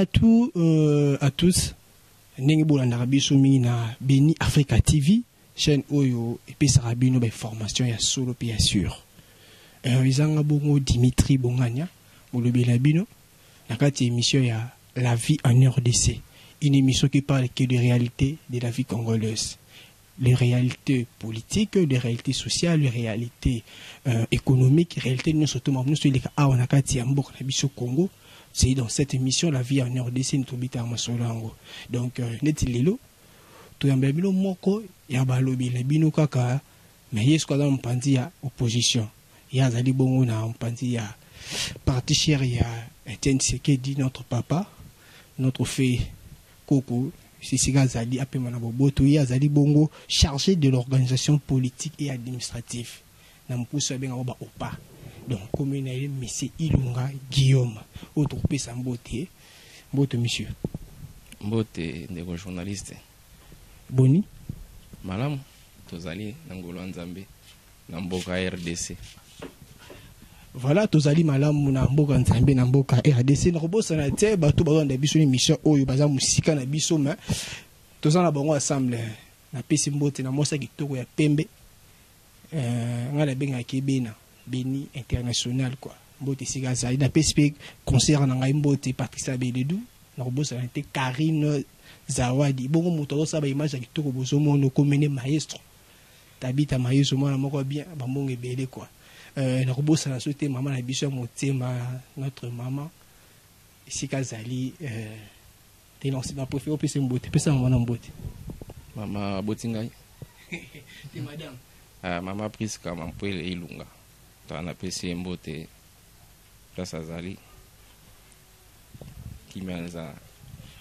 à tous, à tous. Ndenge bolandaka biso mingi na Beni Africa TV, chaîne oyo epesaka bino ba information ya solo pe ya sûr. Ezanga bongo Dimitri Bongania, molobeli na bino na kati ya émission ya La vie en RDC, une émission qui parle que de réalité de la vie congolaise. Les réalités politiques, les réalités sociales, les réalités économiques, les réalités nous surtout nous sommes les awa na kati ya mboka na biso Congo. C'est dans cette émission La vie en RDC nous tobita masolo yango. Donc neti lelo toyamba bino moko ya balobi na bino kaka, mais yesu kaza mpanzi ya opposition. Ya azali bongo na mpanzi ya parti cher ya Etienne Tshisekedi, notre papa, notre fait koko Sisika azali apema na boboto, ye azali bongo chargé de l'organisation politique et administrative na mopuso abengaka ba OPA. Donc commune na ye monsieur Ilunga Guillaume oyo tokopesa mbote. Mbote monsieur. Mbote ndeko journaliste. Boni? Malamu, tozali na ngolo ya Nzambe na mboka RDC. Voilà, tozali malamu na mboka Nzambe na mboka RDC. Na kobosana te bato bazolanda biso na émission oyo baza mosika na biso, mais toza na bango ensemble. Napesi mbote na mwasi ya kitoko ya pembe. Ngai nabengaki Bena, Beni international quoi. Mbote esika azali. Napesi mpe concert na ngai mbote Patricia Beledou. Na kobosana te Karine Zawadi. Bongo moto azosala ba image ya kitoko bozomona okomene maestro. Tabita maestro mwana moko bien, bambongo ebele quoi. Na kobosana so te mama na biso ya motema, notre maman esika azali, te na préféré opesa mbote, pesa mama na mbote. Mama aboti ngai. Te madame. Ah, mama Priska Mampwele Ilunga. Ta napesi ye mbote place azali. Kimia nza.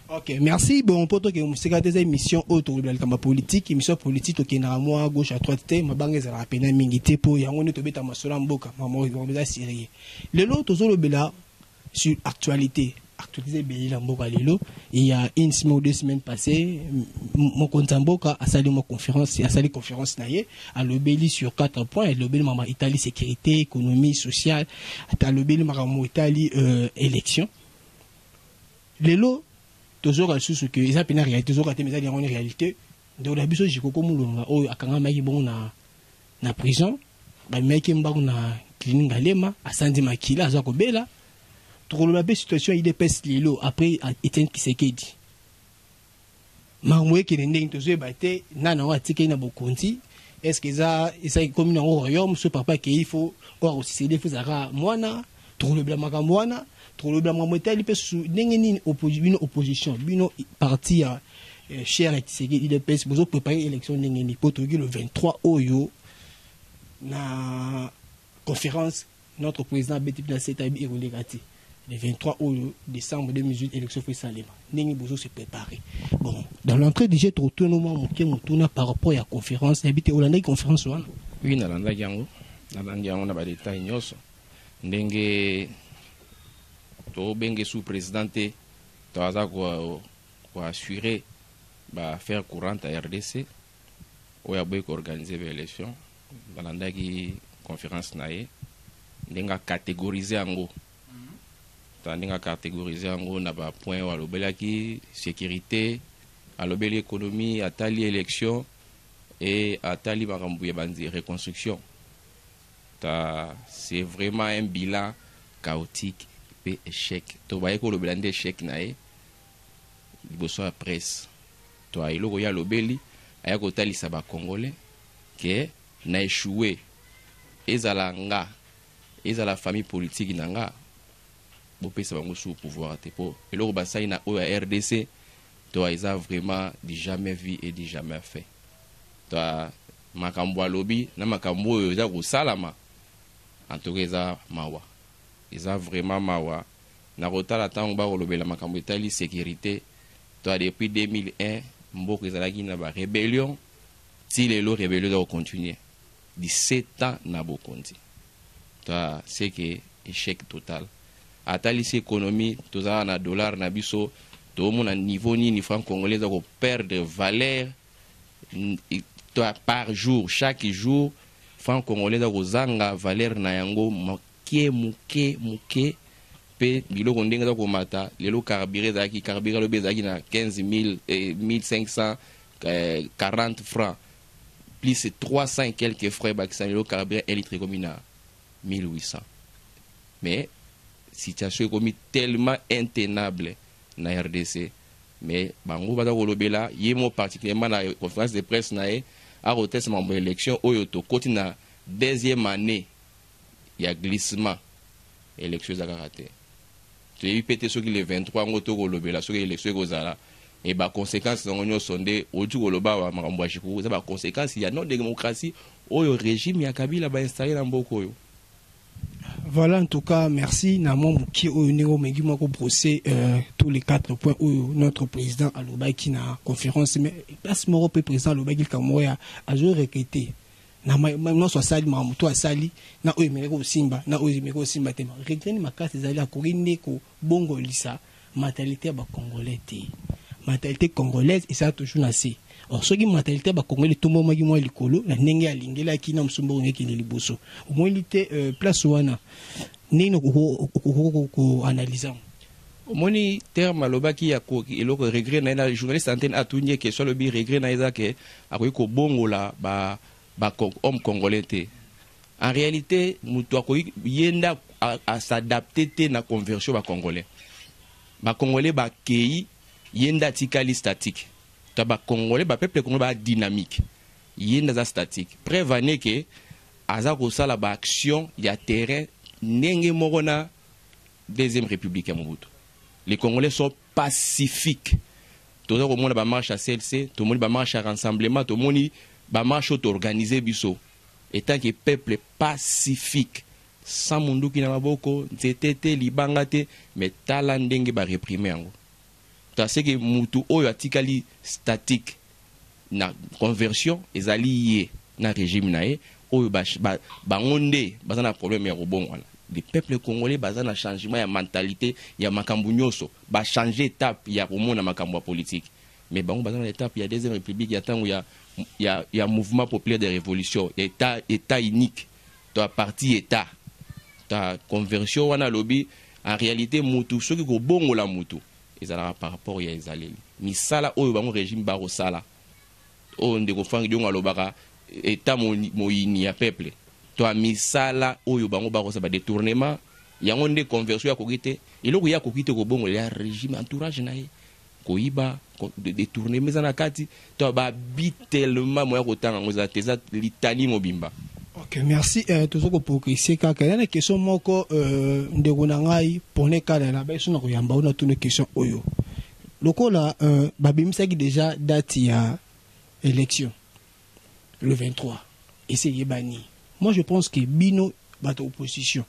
Ok, merci. Bon, pour toi que musika des émissions autres de la politique, émission politique tokendaka moi gauche à droite te, mabanga ezalaka pena mingi te po yango nde tobeta masolo ya mboka, mama eza sérieux. Lelo tozolobela sur actualité. Actualité ebele na mboka lelo. Il y a une semaine ou 2 semaines passées, mokonzi ya mboka asali mwa conférence, asali conférence na ye, alobeli sur quatre points, alobeli makambo etali sécurité, économie, sociale, ata alobeli makambo etali élection. Lelo tozoka lisusu ke eza mpena réalité, tozoka te, mais eza yango ni réalité. Ndeko na biso Jikoko Mulonga oyo akangamaki bongo na prison, bamemaki mbango na clinique Ngaliema, asandi makila, aza kobela. Tokoloba mpe situation ya UDPS lelo après Etienne Tshisekedi, makambo ekende ndenge tozoyeba te, nani yango atikeli na bokonzi. Est ce que eza ekomi nango royaume so papa akei, fo oyo akosuccéder fo ezalaka mwana? Tokolobela makambo wana, tokolobela makambo etali mpe susu ndenge nini bino opposition, bino parti ya cher ya Tshisekedi UDPS, bozoprépare élection ndenge nini, po toyoki le 23 oyo na conférence notre président abeti mpe na sete ayebi ekoleka te. Le 23 oyo décembre 2018 élection fo esalema, ndenge bozo se préparer. Bon, dans l'entrée du jeu, totuna mwa moke motuna par rapport ya conférence. Nayebi te, olandaki conférence wana? Oui, nalandaki yango, nalandi yango na badetail nyonso. Ndenge tobenge sous président te, to aza koassurer baaffaire courante ya RDC oyo aboyi koorganiser baélection. Balandaki conférence na ye ndenge acatégoriser yango, ta ndenge acatégoriser yango na bapoint oyo alobelaki: sécurité, alobeli économie, atali élection et atali makambo ya banzi reconstruction. Ta c'est vraiment un bilan chaotique mpe échec. To baye kolobela nde échec na ye liboso ya presse. To eloko ye alobeli, aya kotalisa bacongolais ke na échoué, ezala nga, ezala famille politique na nga, bopesa bango sous pouvoir te, mpo eloko basali na oyo ya RDC to eza vraiment du jamais vu et du jamais fait. To makambo alobi na makambo oyo eza kosalama, en tout cas eza mawa, eza vraiment mawa. Na kotala ntango bakolobela makambo etali sécurité, to depuis 2001 mboka ezalaki na barébellion, ti lelo rébellion eza kocontinue, 17 ans na bokonzi. To c'est que échec total. Atalisi économie, tozala na dollar na biso, toomona niveau nini franc congolais eza koperdre valeur par jour. Chaque jour franc congolais eza kozanga valeur na yango moke moke moke. Mpe biloko ndenge eza komata lelo, carburant ezalaki, carburant lobi ezalaki na 15 1540 francs plus 300 et quelques francs ebakisa. Lelo carburant 1 litre ekomi na 1800. Mais situation ekomi tellement intenable na RDC. Mais bango baza kolobela ye mo particulièrement na conférence de presse na ye, akotesa makambo ya élection oyo. Tokoti na deuxième année ya glissement, élection eza kaka te. Toyebi mpe te soki le 23 yango tokolobela soki élection ekozala. E baconséquence yango nyonso nde outi koloba awa, makambo ya Shikuku eza baconséquence ya non démocratie oyo régime ya Kabila bainstalle na mboka oyo. Voilà, en tout cas, merci. Na mwa moke oyo ndenge omengi mwa kobrosser tous les quatre points oyo notre président alobaki na conférence. Mais place moko mpe président alobaki likambo moko ya azoregretter na nyonso asali, makambo to asali na oyo emekaki kosimba, na oyo emekaki kosimba te. Regret ni makasi ezali akoki nde kobongolisa mentalité ya bacongolais te. Mentalité congolaise ezala toujours na se. Or soki mentalité ya bacongolais etombomaki mwa likolo na ndenge alingelaki na mosu, mbongo ekende liboso. Omoni te place wana ndenge okoki koanalyse yango? Omoni terme alobaki ya eloko regret na ye, na journaliste antenne atuni ye question, alobi regret na ye eza ke akoki kobongola ba homme congolais te. En réalité, moto akoki ye nde as'adapte te na conversion. Bacongolais, bacongolais bakei, ye nde atikali statique. To bacongolais, bapeuple congolais baa dynamique, ye nde aza statique. Preuve ane ke aza kosala baaction ya terrain ndenge moko na deuxième république ya Mobutu. Les Congolais sont pacifiques. Toza komona bamarche ya CLC, tomoni bamarche ya rassemblement, tomoni bamarche oyo toorganize biso etant que peuple pacifique, sans munduki na maboko, nzete te, libanga te. Mais tala ndenge baréprime yango. To aseke mutu oyo atikali statique na conversion ezali ye na régime na ye oyo bango nde baza na problème ya kobongwana. Le peuple congolais baza na changement ya mentalité ya makambo nyonso, bachange étape ya komona makambo ya politique. Mais bango baza na étape ya deuxième république, ya ntango ya mouvement populaire de révolution, ya état unique to ya parti état. Ta conversion wana alobi, en réalité mutu soki kobongola mutu ezalaka par rapport ya ezaleli, misala oyo bango régime bakosala. Oyo ndeko Frank Diongo alobaka, état moyini ya peuple, to ya misala oyo bango bakosala, badétournement yango nde conversion. Akoki te, eloko ye akoki te kobongola ya régime, entourage na ye, koyiba, détournement eza na kati to babi tellement moya kotanga yango eza te, eza litani mobimba. Ok, merci. Toza koprogresse kaka. Eza na question moko, ndeko na ngai pone kala na biso na koyamba oyo, natuna question oyo. Lokola babimisaki déjà date ya élection le 23, ese eyebani, moi je pense que bino bato opposition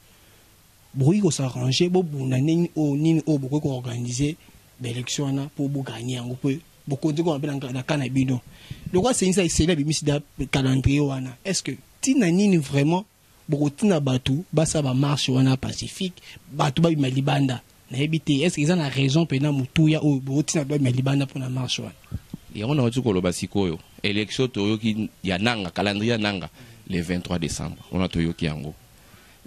bokoki kos'arranger, bobunda nini oyo, nini oyo bokoki koorganiser baélection wana mpo boganye yango, mpo bokonzi koma mpe na ka na bino. Lokola CENI eseli abimisi da calendrier wana, est ce que ntina nini vraiment bokotina bato basala bamarche wana pacifique, bato babima libanda? Nayebi te, est ce que eza na raison mpena motuya oyo bokotina bato babima libanda mpona marche wana? Yango nauti koloba sikoyo. Élection toyoki ya nanga, calendrier ya nanga le 23 décembre wana, toyoki yango.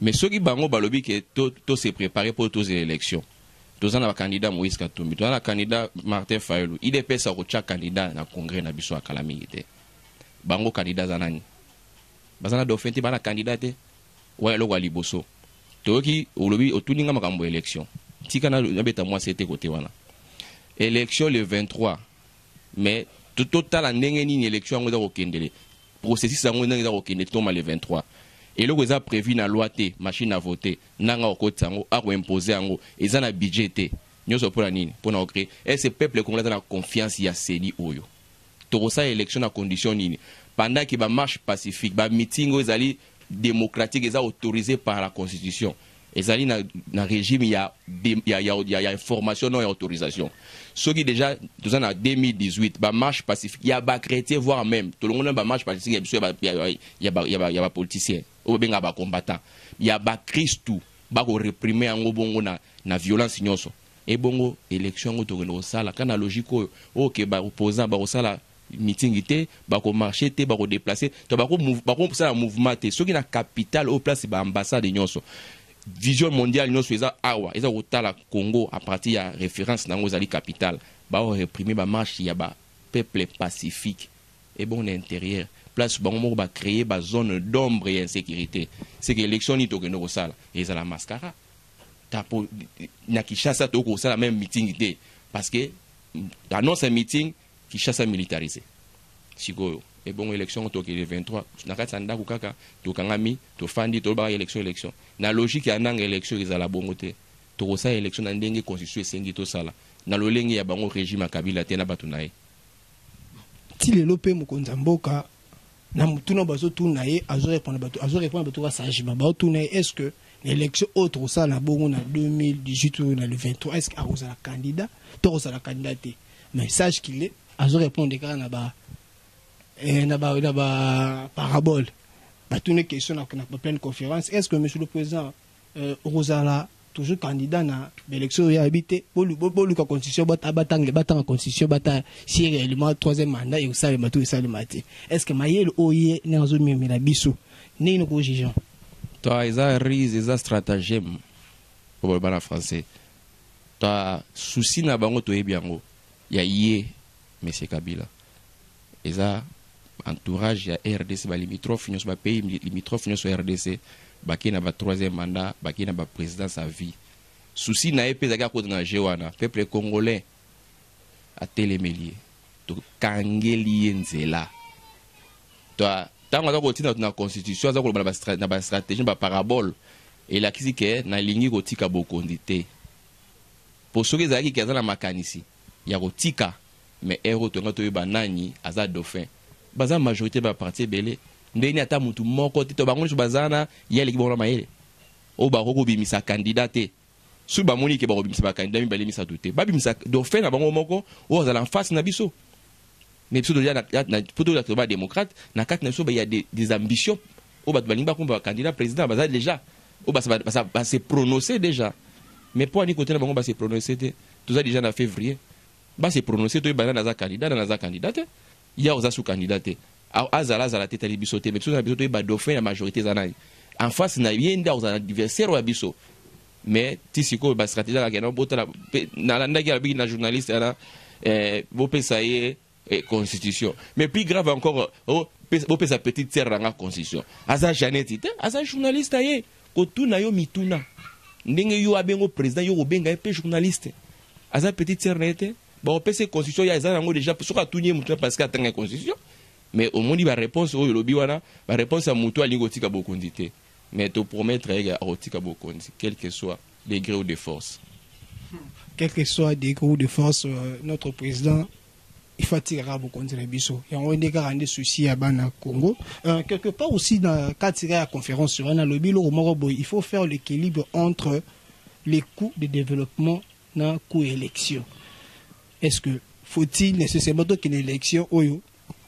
Mais soki bango balobi ke to se préparer mpo tozela élection, toza na bacandidat Moïse Katumbi, toza na candidat Martin Fayulu. UDPS akotya candidat na congrès na biso ya kala mingi te. Bango candidat aza nani? Baza na dauphin te, baza na candidat te. Wana eloko ya liboso toyoki. Olobi, otuninga makambo ya élection, tika nabeta mwasi ete kote wana. Élection le 23, mais totala ndenge nini élection yango eza kokendele, processus yango ndenge eza kokende. Toma le 23, eloko eza prévu na loi te, machine à voter nanga okotisa yango, akoimpose yango, eza na budget te. Nyonso mpona nini? Mpona ocréer. Est peuple congolais aza na confiance ya CENI oyo? Tokosala élection na condition nini pendant ke bamarche pacifique, bameeting oyo ezali démocratique, eza autorisé par la constitution, ezali na régime ya information, non ya autorisation? Soki déjà toza na 2018, bamarche pacifique ya bachrétien, voire même tolongo na bamarche pacifique ya biso ya bapoliticien oyo babengaka bacombattant ya bakristu, bakoréprime yango bongo na violence nyonso. Ebongo élection yango tokende kosala kaka na logique oyo oyo ke baopposant bakosala meeting te, bakomarche te, bakodéplace to bakosala mouvement te? Soki na capitale oyo place baambassade nyonso Vision mondiale nyonso eza awa, eza kotala Congo à partir ya référence nango ezali capitale. Baoréprimer bamarche ya bapeuple pacifique. Ebongo na intérieur, place bango moko bacréer bazone d'ombre ya insécurité, c'est que élection nini tokende kosala? Ezala mascara tapo. Na Kinshasa tokoki kosala même meeting te, parce que annonce ya meeting, Kinshasa militarisé. Sikoyo ebongo élection tokende 23 na kati ya ndako kaka, tokangami, tofandi, tolobaka élection, élection. Na logique ya nanga, élection ezala bongo te. Tokosala élection na ndenge constitution esengi tosala, na lolenge ya bango régime ya Kabila te na bato na ye. Ti lelo mpe mokonzi ya mboka, na motuna bazotuna ye, azorépondre bato, azorépondre bato ka sagement. Baotuna ye: est ce que na élection oyo tokosala na bongo na 2018 oyo, na le 23, est ce que akozala candidat to akozala candidat te? Mais sage qu'il est, azorépondre kaka na ba parabole. Batuni question na pleine conférence: est ce que, monsieur le président, okozala toujours candidat na baélection oyo? Ayebi te, boluka constitution, batanga constitution, bata si réellement troisième mandat ekosalema to esalema te. Est ce que mayele oyo ye ndenge azomemela biso, ndenge nini kojuger? To eza ruse, eza stratagème po baloba na français. To souci na bango, toyebi yango, ya ye monsieur Kabila eza entourage ya RDC, balimitrophe nyonso, bapays limitrophe nyonso ya RDC bakei na ba troisième mandat, bakei na baprésidence à vie. Souci na ye mpe ezalaki akota na jeu wana. Peuple congolais atelemeli ye, tokangeli ye nzela. To ntango aza kotinda bato na constitution, aza koloba na bastratégie, na baparabole, elakisi ke nalingi kotika bokonzi te. Po soki ezalaki ke aza na makanisi ya kotika, mais ere oyo tonga toyeba nani aza dauphin. Baza majorité, baparti ebele, ndeni ata mutu moko te to bango nyonso baza na ye aleki bango na mayele oyo bakoki kobimisa candidat te. Soki bamoni ke bakobimisa bacandidat mibale, misato te, babimisa dauphin na bango moko oyo azala en face na biso. Mais biso toza po toza ba démocrate, na kati na biso ya des ambitions oyo bato balingi bakoma bacandidat président, baza déjà oyo base prononcer déjà. Mais mpo ani kote na bango base prononcer te? Toza déjà na février. Base prononcer, toyeba nani aza candidat, nani aza candidat te. Ya oza su candidat te, azala, azala te, etali biso te. Mais biso na biso toyeba dauphin ya majorité eza nani en face na ye, nde akozala na adversaire oyo ya biso. Mais ti sikoyo bastratégie akaka kende botala. Nalandaki, alobiki na journaliste wana, bopesa ye constitution. Mais plus grave encore, oh, bopesa petite sœur nanga constitution. Aza Janete te, aza journaliste. Aye kotuna yo mituna ndenge yo abengo président, yo kobenga ye mpe journaliste. Aza petite sœur na ye te. Bakopesa ye constitution ya eza yango déjà. Soki atuni ye motu, parce que atanga constitution, mais omoni baréponse oyo olobi wana, baréponse ya motu alingi kotika bokonzi te. Mais topromettre ye akotika bokonzi, quel que soit degré ou de force. Quel que soit degré ou de force, notre président, il faut atikaka bokonzi na biso. Yango nde kaka nde souci ya bana Congo. Quelque part aussi, na kati ya conférence wana, alobi eloko moko boye: il faut faire l'équilibre entre les coûts de développement na coût élection. Est-ce que faut-il nécessairement tokende élection oyo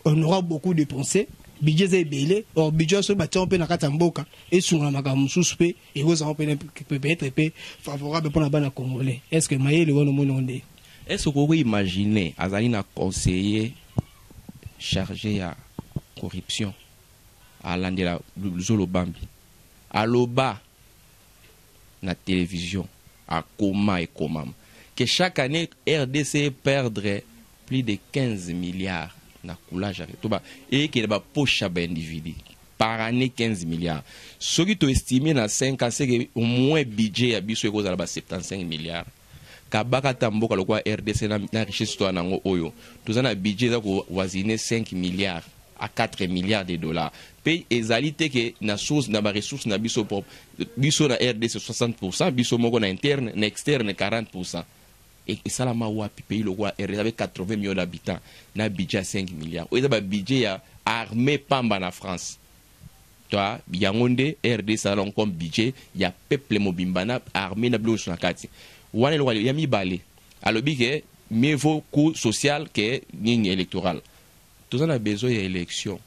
on aura beaucoup dépensé? Budget eza ebele. Or budget soki batia mpe na kati ya mboka, esunga makambo mosusu mpe ekozala mpe peut-être mpe favorable mpona bana congolais. Est ce que mayele wana omoni ngo nde? Est ce okoki imaginer azali na conseiller chargé ya corruption, alandela Luzolo Bambi, aloba na télévision, akoma ekomama que chaque année RDC perdre plus de 15 milliards na coulage to ba ekende bapoche ya baindividu par année, 15 milliards. Soki toestime na 5 ans, c'est que au moins budget ya biso ekozala ba 75 milliards. Kabaka ata mboka lokola RDC na richesse to nango oyo toza na budget eza kovoisine 5 milliards à 4 milliards de dollars, mpe ezali te ke na source na baressource na biso propre. Biso na RDC, 60 biso moko na interne, na externe 40. Esalama wapi pays lokola RDC avec 80 millions d'habitants na budget ya 5 milliards oyo eza babudget ya armée pamba na France? To yango nde RDC azala comme budget ya peuple mobimba na armée na biloko nyonso na kati wana. Eloko ya mibale, alobi ke mieux vaut coût social ke nini électoral. Toza na besoin ya élection.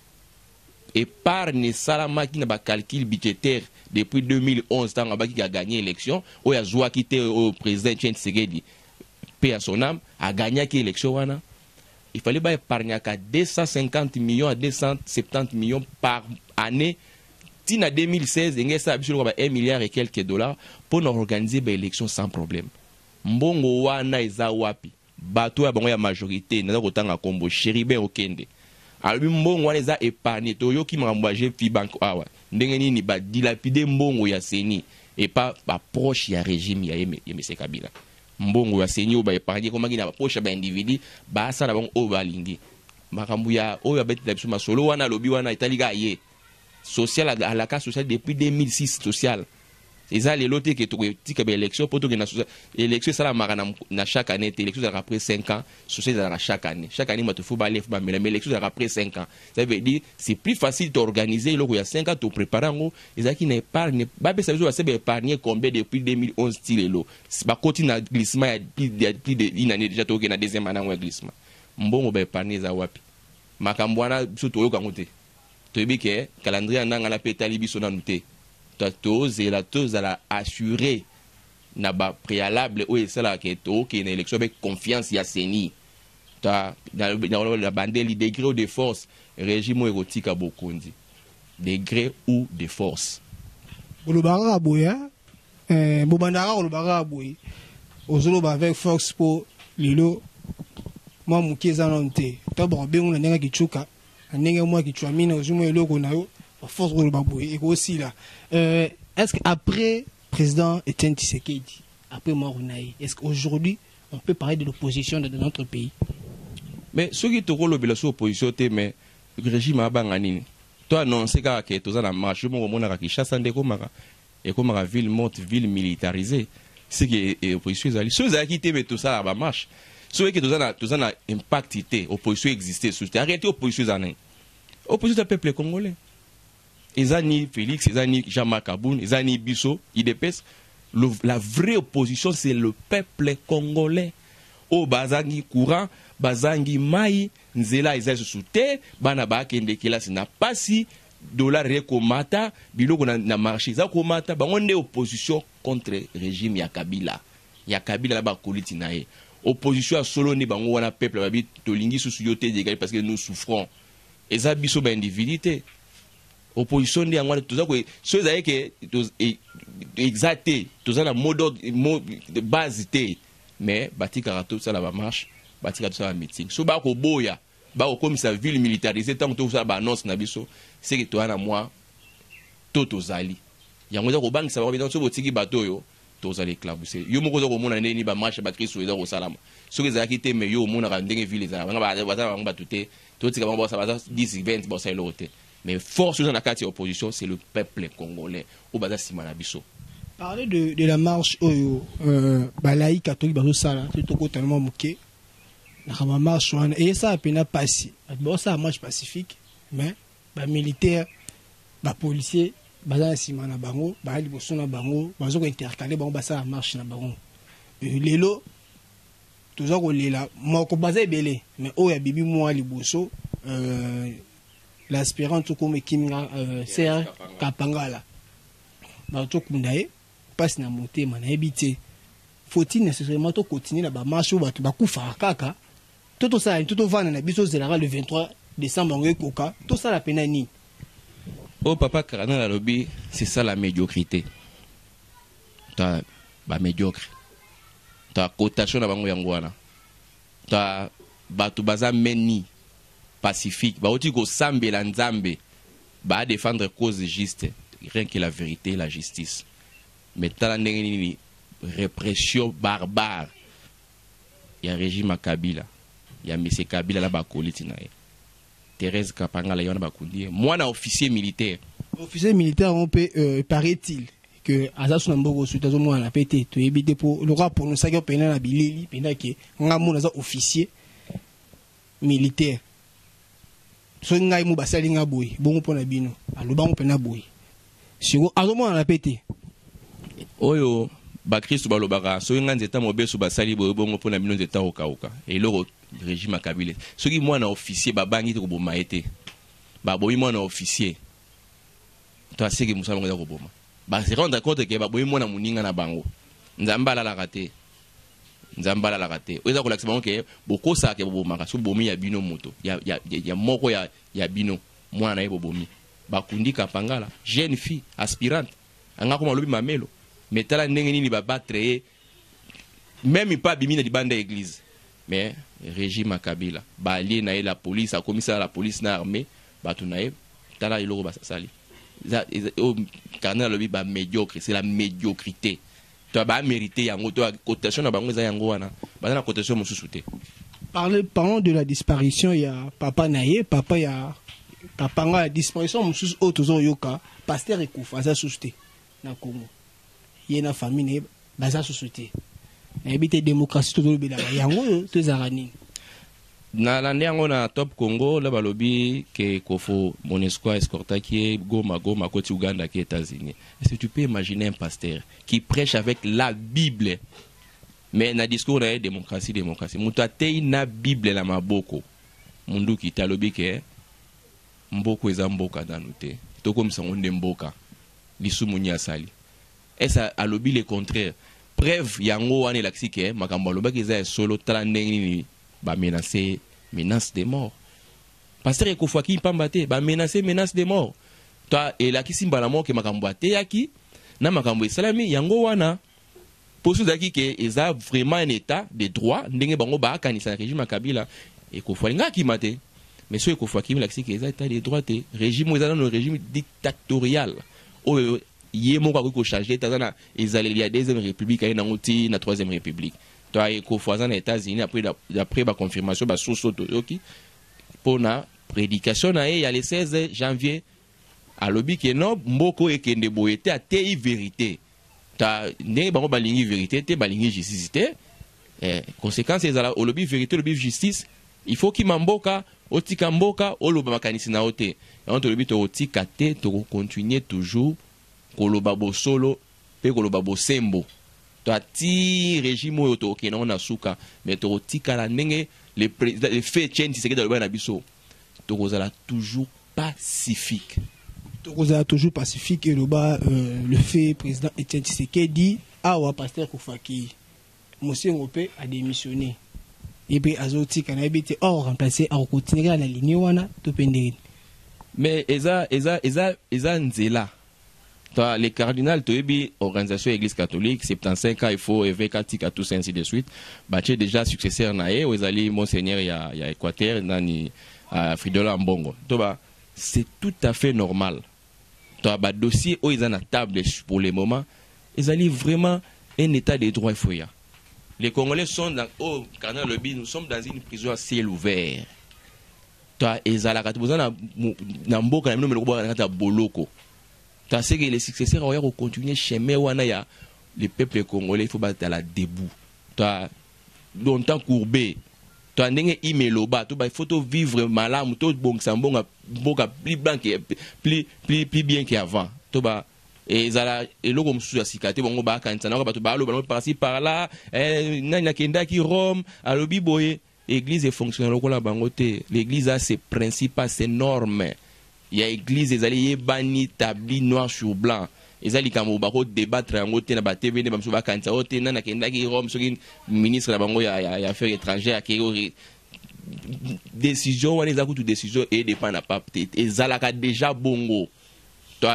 Épargne esalamaki na bacalcul budgétaire depuis 2011, ntango abaki agagné élection oyo azwaki te, oyo président Etienne Tshisekedi, paix à son âme, agagnaki élection wana. Il fallait baépargnaka 250 millions à 270 millions par année. Ntina 2016 enge esala biso lokola ba 1 milliard et quelques dollars mpo na organiser baélection sans problème. Mbongo wana eza wapi? Bato ya bango ya majorité, naza kotanga nkombo Chérubin Okende, alobi mbongo wana eza épargne. Toyoki makambo ya GF Bank awa, ndenge nini badilapide mbongo ya CENI epa baproche ya régime ya ye Kabila. Mbongo ya CENI oyo baépargne ekomaki na bapoche ya baindividu, basala bango oyo balingi. Makambo ya oyo abetela biso masolo wana, alobi wana etali kaka ye. Social, alaka social depuis 2006. Social eza lelo te ke tokotika baélection mpo tokende na social. Élection esalamaka na chaque année te. Élection ezalaka après 5 ans. Social ezalaka chaque année. Chaque année bato faut balia, faut bamela, mais élection ezalaka après 5 ans. Ça veut dire c'est plus facile d'organiser eloko ya 5 ans. Toprépare yango, ezalaki na épargne. Bapesa biso, base baépargne combien depuis 2011 ti lelo? Bakoti na glissement ya plus de une année déjà, tokokende na deuxième année yango ya glissement. Mbongo baépargne eza wapi? Makambo wana biso toyoka yango te. Toyebi ke calendrier ya ndanga na mpe etali biso nanu te. Tozela, tozala assuré na bapréalable oyo esalaka ke tokokende na élection avec confiance ya CENI. Na bandeli, de gré ou de force, régime oyo ekotika bokonzi, de gré ou de force. Bolobaka kaka boye, bobandaka koloba kaka boye, ozoloba avec force mpo lelo mwa moke eza nano te. To bakobengo na ndenge kicuka, na ndenge mwa kicwa mina, ozwi mwa eloko na yo, baforce koloba boye ekosila. Est ce que après président Etienne Tshisekedi, après mort na ye, est ce qu'aujourd'hui on peut parler de l'opposition dans notre pays? Mais soki tokolobela so opposition te, mais régime abanga nini? To annonce kaka ke toza na marche moko, omonaka Kinshasa nde ekomaka ville morte, ville militarisée. Seke opposition ezali. So ezalaki te, mais tosalaka bamarche. So eke toza na impact te, opposition existe susu te. En réalité, opposition eza nini? Opposition eza peuple congolais. Eza ni Félix, eza ni Jean-Marc Kabund, eza ni biso UDPS. La vraie opposition, c'est le peuple congolais oyo bazangi courant, bazangi mai, nzela eza lisusu te, bana bakende kelasi na pasi, dollar ekomata, biloko na marché eza komata. Bango nde opposition contre régime ya Kabila, ya Kabila na bakoliti na ye. Opposition ya solo nde bango wana. Peuple babi tolingi susu yo te, dégage, parce que nous souffrons. Eza biso baindividu te. Opposition nde yango wana. Toza so ezali ke eza te, toza na mot d'ordre, mot de base te, mais batikaka tosala bamarche, batikaka tosala meeting. So bakoboya, bakokomisa ville militarisée ntango tosala baannonce na biso, seke toya na mwa to tozali yango eza kobangisa bango. So botiki bato oyo, tozala éclaboussé. Yo moko oza komona ndenge nini bamarche bakristo eza kosalama. Soki ezalaki te, mais yo omonaka ndenge ville ezala, baza bango bato te. Totika bango, baza 10, 20, basala eloko te. Mais force oza na kati ya opposition, c'est le peuple congolais oyo baza nsima na biso. Parler de la marche oyo balai catholique bazosala, soki tokotana mwa moke na bamarche wana, eyesala mpena mpasi. Bato bazosala marche pacifique, mais bamilitaire, bapolicier baza na nsima na bango, baya liboso na bango, baza kointercale bango basala marche na bango. Lelo toza kolela moko, baza ebele, mais oyo abibi mwa liboso, l'aspirant tokoma ekiminga, Serge Kapangala, bato tokunda ye, mpasi na motema. Nayebi te, faut-il nécessairement tocontinue na bamarche oyo bato bakufaka kaka, to tosala nini, to tovanda na biso, ozelaka le 23 décembre yango ekoka, tosala mpena nini? Oyo papa cardinal alobi, c'est ça la médiocrité. Ta bamédiocre, ta cotation na bango yango wana. Ta bato baza meni pacifique, bauti kosambela Nzambe, badéfendre cause juste, rien que la vérité, la justice. Mais tala ndenge nini répression barbare ya régime ya Kabila, ya monsieur Kabila na bakoliti na ye. Thérèse Kapangala ye wana, bakundi ye, mwana officier militaire. Officier militaire yango mpe, paraît-il que aza so na mboka osuki, azomona mpe te. Toyebi te, mpo lokola prononcaki mpena na bilili mpena ke nga mona aza officier militaire, soki ngai mo basali nga boye bongo mpo na bino, alobango mpena boye, siko azomonana mpe te. Oyo bakristu balobaka, soki ngai nzeta mobesu basali boye bongo mpo na bino, nzeta kokauka. Eloko régime ya Kabila, soki mwana officier babangi te koboma ye te, babomi mwana officier, to aseki mosala bango eza koboma. Base rendre compte ke babomi mwana moninga na bango. Nzambe alalaka te, Nzambe alalaka te. Oyo eza kolakisa bango ke bokosaka ke bobomaka, so bobomi ya bino moto ya moko ya bino, mwana na ye bobomi. Bakundi Kapangala, jeune fille aspirante, anga koma lobi mamelo, mais tala ndenge nini babattre ye, même pas abimi na libanda ya église. Mais régime ya Kabila, baalliés na ye, la police, akomisala la police na armée bato na ye. Tala eloko basali. Oyo cardinal alobi, bamédiocre, c'est la médiocrité. To bamérité yango, to cotation na bango eza yango wana, baza na cotation mosusu te. Parlons de la disparition ya papa na ye, papa ya Kapanga, ya disparition mosusu oyo tozoyoka. Pasteur ekufa, aza susu te na Congo. Ye na famille na ye baza susu te. Nayebi te, démocratie tozolobelaka yango oyo to ezalaka nini? Nalandi yango na Top Congo la, balobi ke Kofo, Monusco escortaki ye Goma, Goma akoti Uganda, ke États-Unis. Est-ce que tu peux imaginer un pasteur qui prêche avec la Bible, mais na discours na ye, démocratie, démocratie? Moto atei na Bible na maboko, munduki te, alobi ke mboka eza mboka nanu te, tokomisa yango nde mboka. Lisumu nini asali? Ese alobi le contraire. Preuve yango wana elakisi ke makambo alobaki eza ya solo. Tala ndenge nini bamenace, menace de mort. Pasteur ekofaki pamba te, bamenace, menace de mort. To elakisi mbala moko ke makambo ateyaki na makambo esalami yango wana. Mposo ezalaki ke eza vraiment un état de droit ndenge bango baakanisa na régime ya Kabila, Ekofo alinga akima te. Mais soki Ekofo akimi, elakisi ke eza état de droit te. Régime oyo eza nano régime dictatorial oyo ye moko akoki kochange te. Aza na ezaleli ya deuxième république, aye nango ti na troisième république. To Ekofo aza na États-Unis après, d'après baconfirmation basusu oyo toyoki, mpo na prédication na ye ya le 16 janvier. Alobi ke non, mboka oyo ekende boye te. Ateyi vérité. Ta ndenge bango balingi vérité te, balingi justice te. Conséquence ezala, olobi vérité, olobi justice, il faut kima mboka, otika mboka, oloba makanisi na yo te. Yango tolobi tokotika te, tokocontinue toujours koloba bosolo mpe koloba bosembo. To ati régime oyo, tokokende yango na suka, mais tokotikala ndenge le président, le feu Etienne Tshisekedi alobaki na biso, tokozala toujours pacifique. Tokozala toujours pacifique, eloba le feu président Etienne Tshisekedi. Awa pasteur Kofaki, Mosengo mpe adémissionné, ye mpe azotika. Nayebi te, or remplacer akokontinue kaka na ligne wana to mpe ndenge? Mais eza nzela. Toi, les cardinal, toyebi organisation église catholique, 75 ans, il faut évêque atika, tout ça, ainsi de suite. Batie déjà successeur na ye oyo ezali monseigneur ya Équateur, nani, Fridolin Ambongo. To ba c'est tout à fait normal. To ba dossier oyo eza na table pour le moment ezali vraiment un état de droit. Il faut ya les Congolais sont dans, oh, cardinal lobi, nous sommes dans une prison à ciel ouvert. To ezalaka te, boza na mboka na bino, meloko boka na kati ya boloko. To aseke les successeurs oya kocontinue chemin wana ya le peuple congolais, il faut batala debout. To longtemps courbé, to ndenge imeloba to ba, il faut to vivre malamu, to bongisa mbonga mboka plus blanc que plus bien qu'avant. To ba ezala eloko mosusu ya sika te. Bango bakanisa nango, bato baloba nango par-ci par-là, nani akendaki Rome, alobi boye. Église efonctionne lokola bango te. L'église a ses principes, a ses normes ya église, ezali yebani, établi noir sur blanc. Eza likambo bakodébattre yango te na batv nde bamosusu bakanisa oyo te. Nani akendaki Rome, soki ministre na bango ya affaires étrangères akei, décision wana eza kutu décision edépend na pape te, ezalaka déjà bongo. To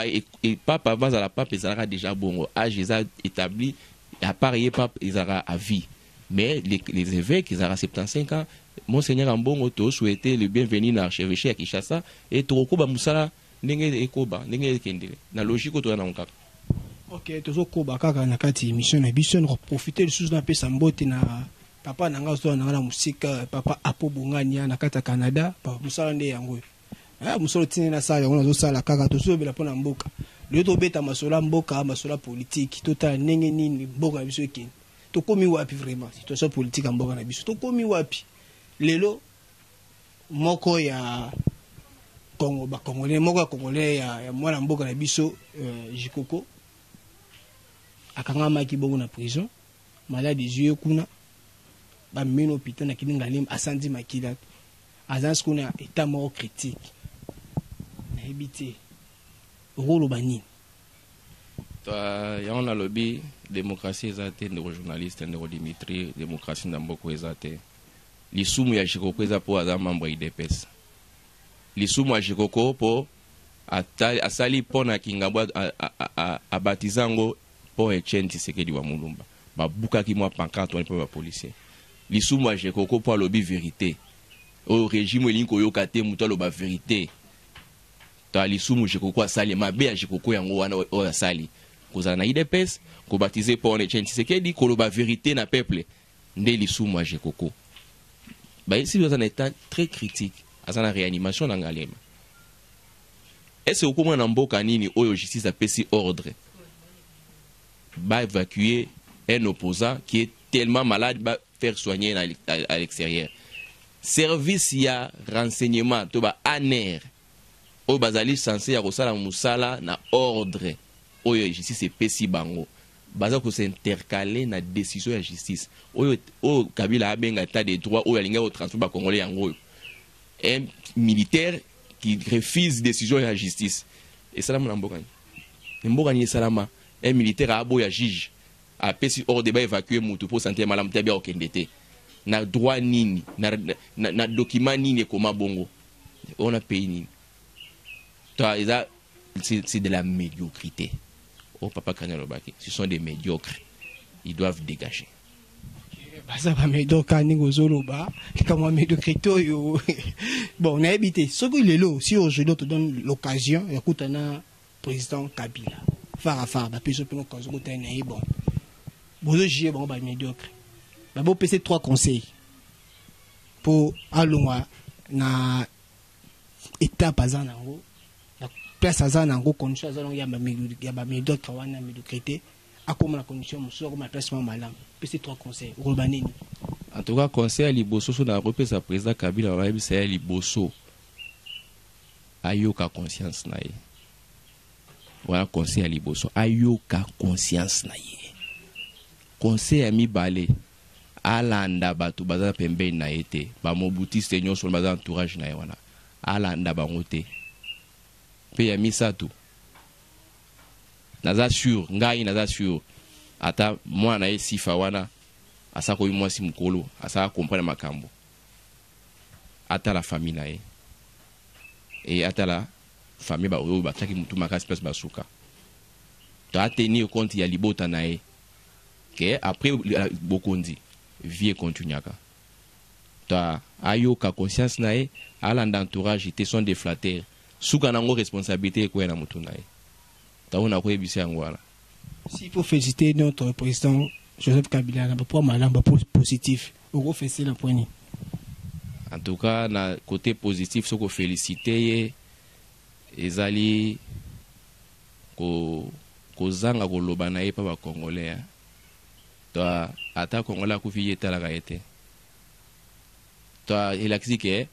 pape, avant azala pape, ezalaka déjà bongo. Âge eza établi, à part ye pape, ezalaka à vie, mais les évêques ezalaka 75 ans. Monseigneur Ambongo, tosouhaite le bienvenu na archevêché ya Kinshasa e tokokoba mosala ndenge ekoba, ndenge ekendele na logique oyo toza nango kaka. Ok, tozokoba kaka na kati ya émission na biso. Na koprofite lisusu, napesa mbote na papa na nga azola na nga na mosika, papa Apo Bongania na kati ya Canada. Papa, mosala nde yango oyo. Mosala otindi nasala yango, nazosala kaka. Tozolobela mpo na mboka lelo, tobeta masolo ya mboka, masolo ya politike, totala ndenge nini mboka na biso ekende, tokomi wapi vraiment, situation politique ya mboka na biso, tokomi wapi lelo. Moko ya Congo, bacongolais, moko ya congolais ya mwana mboka na biso, Jikoko, akangamaki bongo na prison. Malade ezwi ye kuna, bamemi na hôpital na kini Ngaliema, asandi makila, aza sikoyo na état moko critique. Nayebi te, okoloba nini? Yango nalobi, démocratie eza te, ndeko journaliste, ndeko Dimitri. Démocratie na mboka eza te. Lisumu ya Jikoko eza mpo aza membre ya UDPS. Lisumu ya Jikoko mpo Asali pont na Kingabwa, abatiza yango pont Etienne Tshisekedi wa Mulumba. Babukaki mwa pancarte wana mpo bapolicier. Lisumu ya Jekoko mpo alobi vérité oyo régime elingi koyoka te. Moto aloba vérité to lisumu Jekoko asali mabe ya Jekoko yango wana oyo asali kozala na UDPS, kobatize pont wana Etienne Tshisekedi, koloba vérité na peuple nde lisumu ya Jekoko. Bayesi aza na état très critique, aza na réanimation na Ngaliema. Ese okomona na mboka nini oyo justice apesi ordre baévacuer un opposant qui est tellement malade, ba faire soigner à l'extérieur? Service ya renseignement to ba ANR oyo bazali censé ya kosala mosala na ordre oyo justice epesi bango, baza kos'intercaler na décision ya justice oyo Kabila abenga état de droit, oyo alingi kotransforme bacongolais. Yango oyo un militaire qui refuse décision ya justice, esalama na mboka nini? Mboka nini esalama un militaire aboya juge apesi ordre baévacue mutu mpo santé malamu te, abia kokende te? Na droit nini? Na document nini ekoma bongo? Ona pays nini to eza? C'est de la médiocrité. Oh, papa Kanya alobaki, ce sont des médiocres, ils doivent dégager. Baza bamédiocre ndenge ozoloba. Likambo ya médiocrité oyo, bon, nayebi te soki lelo, si aujourd'hui on te donne l'occasion ya kutana président Kabila face à face, bapesi mpe occasion kutana na ye, bon, bozojuge bango bamédiocre, babopesa trois conseils mpo alongwa na étape aza nango, na place aza nango, condition aza nango ya bamédiocre wana, médiocrité, akóma na condition mosusu, akóma na place moko malamu. Pesi trois conseils, okoloba nini? En tout cas, conseil ya liboso so nakopesa président Kabila, bayebisa ya liboso, ayoka conscience na ye. Wana conseil ya liboso, ayoka conscience na ye. Conseil ya mibale, alanda bato baza pembeni na ye te, bamobutiste nyonso baza entourage na ye wana, alanda bango te. Mpe ya misato, naza sûr, ngai naza sûr, ata mwana na ye Sifa wana asakoyi mwasi mokolo, asaka comprendre makambo, atala famille na ye e atala famille oyo batiaki mutu makasi place basuka to atenir compte ya libota na ye ke après bokonzi, vie econtinuaka. To ayoka conscience na ye, alanda entourage te, sont des flatteurs. Suka nango, responsabilité ekwea na mutu na ye. Ntango nakoyebisa yango wana. S'il faut féliciter notre président Joseph Kabila na bapoint malamu, bapoint positif, okoféliciter na point nini? En tout cas, na côté positif, soki ofélicité ye, ezali kozanga koloba na ye mpa bacongolais. To ata congolais akufi, ye etalaka ye te. To elakisi ke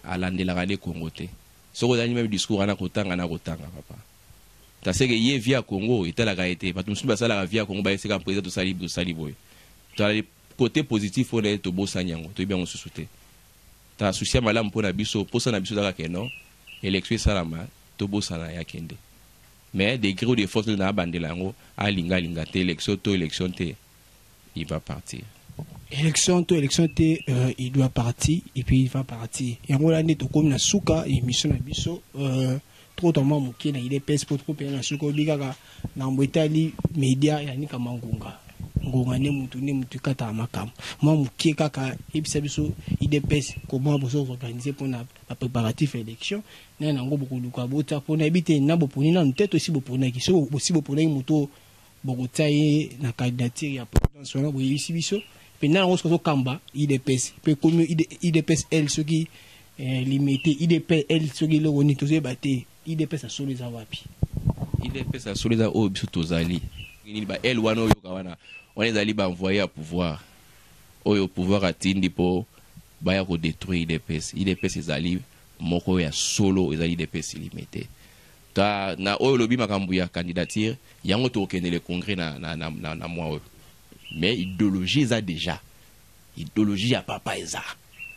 alandelaka nde Congo te. Soki ozali même discours wana, kotanga na kotanga papa taseke ye, vie ya Congo etalaka ye te. Bato mosusu basalaka vie ya Congo, bayeseka président tosali, tosali boye. Tozali côté positif oyo na ye, tobosani yango, toyebi yango susu te. Ta souci ya malamu mpo na biso, mposa na biso ezalaka ke non, élection esalama, tobosana ya kende. Mais de gré ou de force, na abandela yango, alinga alinga te, élection to élection te, il va partir. Élection to élection te, il doit partir et puis il va partir. Yango wana nde tokomi na suka émission na biso. Trop mwa moke na UDPS mpo tokopena na suka. Oyebi kaka na mbo etali média yanikama ngonga ngonga nde mutu nde mutu ekataka makambo. Mwa moke kaka, yebisa biso UDPS comment bozo organiser mpona bapréparatif ya élection na yango bokoluka botia, mpona yebi te na boponi nanu te to esi boponaki. So bosi boponaki moto bokotia ye na candidature ya présidence wana, boyebisi biso mpe na yango soki ozokamba UDPS mpe komi UDPS l soki limité UDPL soki eloko nini, tozoyeba te. UDPS asolo eza wapi? UDPS asolo eza oyo biso tozali nini. Ba l wana oyoka wana, wana ezali baenvoye ya pouvoir oyo pouvoir atindi mpo baya kodétruire UDPS. UDPS ezali moko ya solo, ezali UDPS limité. Ta na oyo olobi makambo ya candidature, yango tokokende le congrès na mwa oyo. Mais idéologie eza déjà, idéologie ya papa eza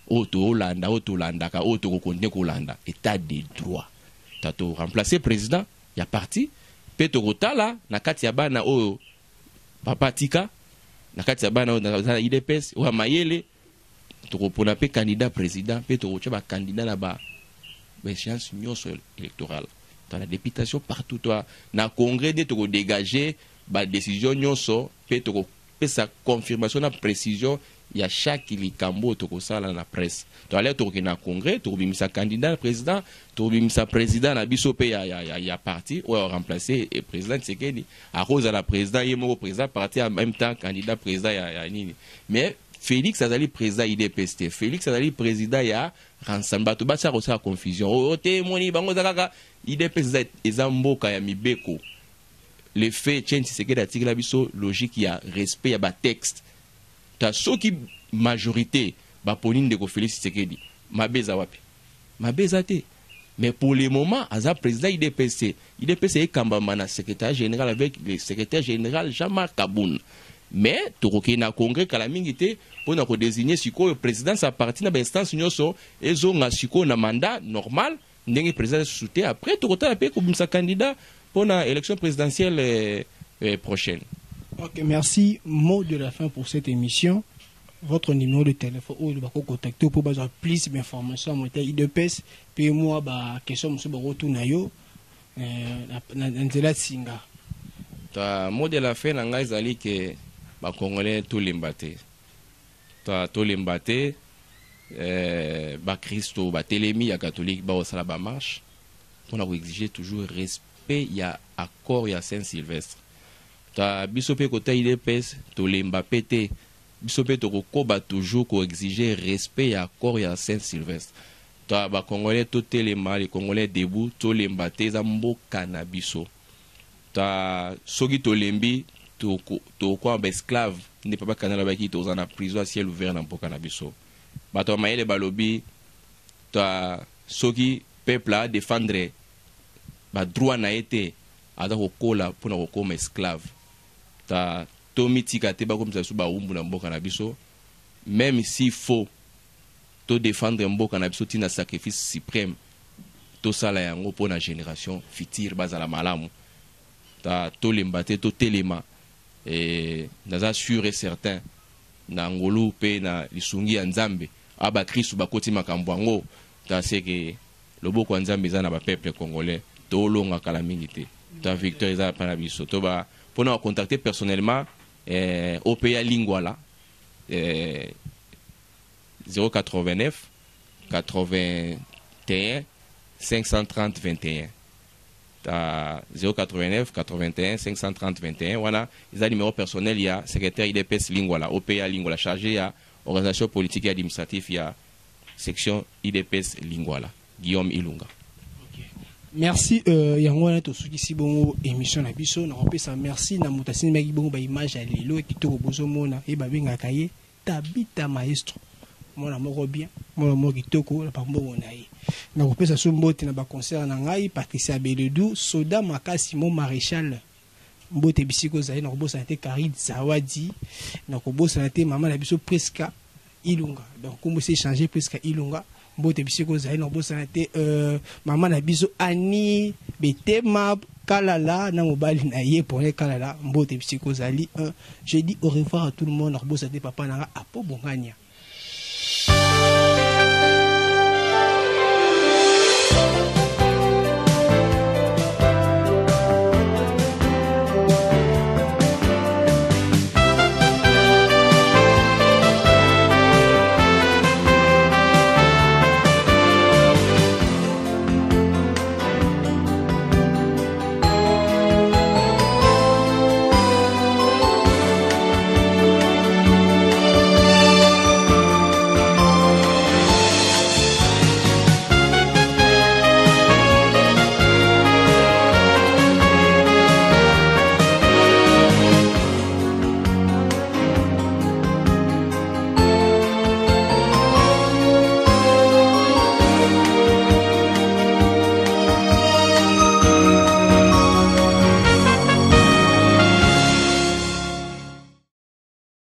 oyo toolanda, oyo tolandaka, oyo tokokontinue kolanda: état de droit. Ta toremplace président ya parti mpe tokotala na kati ya bana oyo papa tika, na kati ya bana oyo na UDPS oyo ya mayele, tokopona mpe candidat président mpe tokotia bacandidat na ba baéchéance nyonso électorale. Toa na députation partout. Toa na congrès nde tokodégage badécision nyonso mpe tokopesa confirmation na précision ya chaque likambo oyo tokosala na presse. To aller tokokende na congrès, tokobimisa candidat président, tokobimisa président na biso mpe ya parti oyo aremplace président Tshisekedi. Akozala président ye moko, président parti, en même temps candidat président ya nini. Mais Félix azali président UDPS te, Félix azali président ya Rassemblement. Bato batia kosala confusion oyo te, moni bango eza kaka UDPS. Eza mboka ya mibeko. Le fait Etienne Tshisekedi atikela biso logique ya respect ya batexte. Ta soki majorité baponi ndeko Félix Tshisekedi, mabe eza wapi? Mabe eza te. Mais pour le moment aza président UDPS te. UDPS ekambama na secrétaire général, avec le secrétaire général Jean-Marc Kabund. Mais tokokende na congrès kala mingi te mpona kodésigne sikoyo présidence ya parti na bainstance nyonso, ezonga sikoyo na mandat normal ndenge président lisusu te. Après tokotala mpe kobimisa candidat mpona élection présidentielle prochaine. Ok, merci. Mot de la fin pour cette émission. Votre numéro de téléphone oyo bako contacter pour bazwa plus d'informations mo te UDPS pe moi ba question mosusu bakotuna yo na nzela singa. Ta mot de la fin na ngai ezali ke bacongolais tolemba te, ta tolemba te. Bakristo batelemi ya catholique baosala bamarche mpona koexige toujours respect ya accord ya Saint Sylvestre. Ta biso mpe kota UDPS tolemba mpe te, biso mpe tokokoba toujours koexige respect ya accord ya Saint Sylvestre. Ta bacongolais totelema, les Congolais debout, tolemba te, eza mboka na biso. Ta soki tolembi, tokokoma baesclave nde papa Kanala alobaki, toza na prison ya ciel ouvert na mboka na biso. Bato ya mayele balobi ta soki peuple adéfendre badroit na ye te, aza kokola mpona kokoma esclave. Ta tomitika te bakomisa biso bawumbu na mboka na biso. Même s'il faut todéfendre mboka na biso ntina sacrifice suprême, tosala yango mpo na génération future bazala malamu. Ta tolemba te, totelema. E naza sûr et certain, na ngolu mpe na lisungi ya Nzambe, a bakristu bakoti makambo yango, ta seke loboko ya Nzambe eza na bapeuple congolais, tolonga kala mingi te. Ta victoire eza mpa na biso. To ba mpona kocontacter personnellement, OPA Lingwala, 089 81 530 21. Ta 089 81 530 21 wana eza numéro personnel ya secrétaire UDPS Lingwala, OPA Lingwala, chargé ya organisation politique et administrative ya section UDPS Lingwala, Guillaume Ilunga. Merci. Yango wana tosukisi bongo émission na biso. Nakopesa merci na moto asimbaki bongo baimage ya lelo kitoko bozomona ye, babengaka ye Tabita Maestro, mwana moko bien, mwana moko kitoko na bambongo na ye. Nakopesa so mbote na baconcert na ngai Patricia Beledu, soda makasi, mo maréchal, mbote bisika ozali. Nakobosana te Karid Zawadi, nakobosana te mama na biso Priska Ilunga, donc kombo esi échange, Priska Ilunga, mbote bisika ozali. Nakobosana te mama na biso Ani Betema Kalala na mobali na ye Pone Kalala, mbote bisika ozali. Je dis au revoir à tout le monde. Nakobosana te papa na nga Apo Bongania.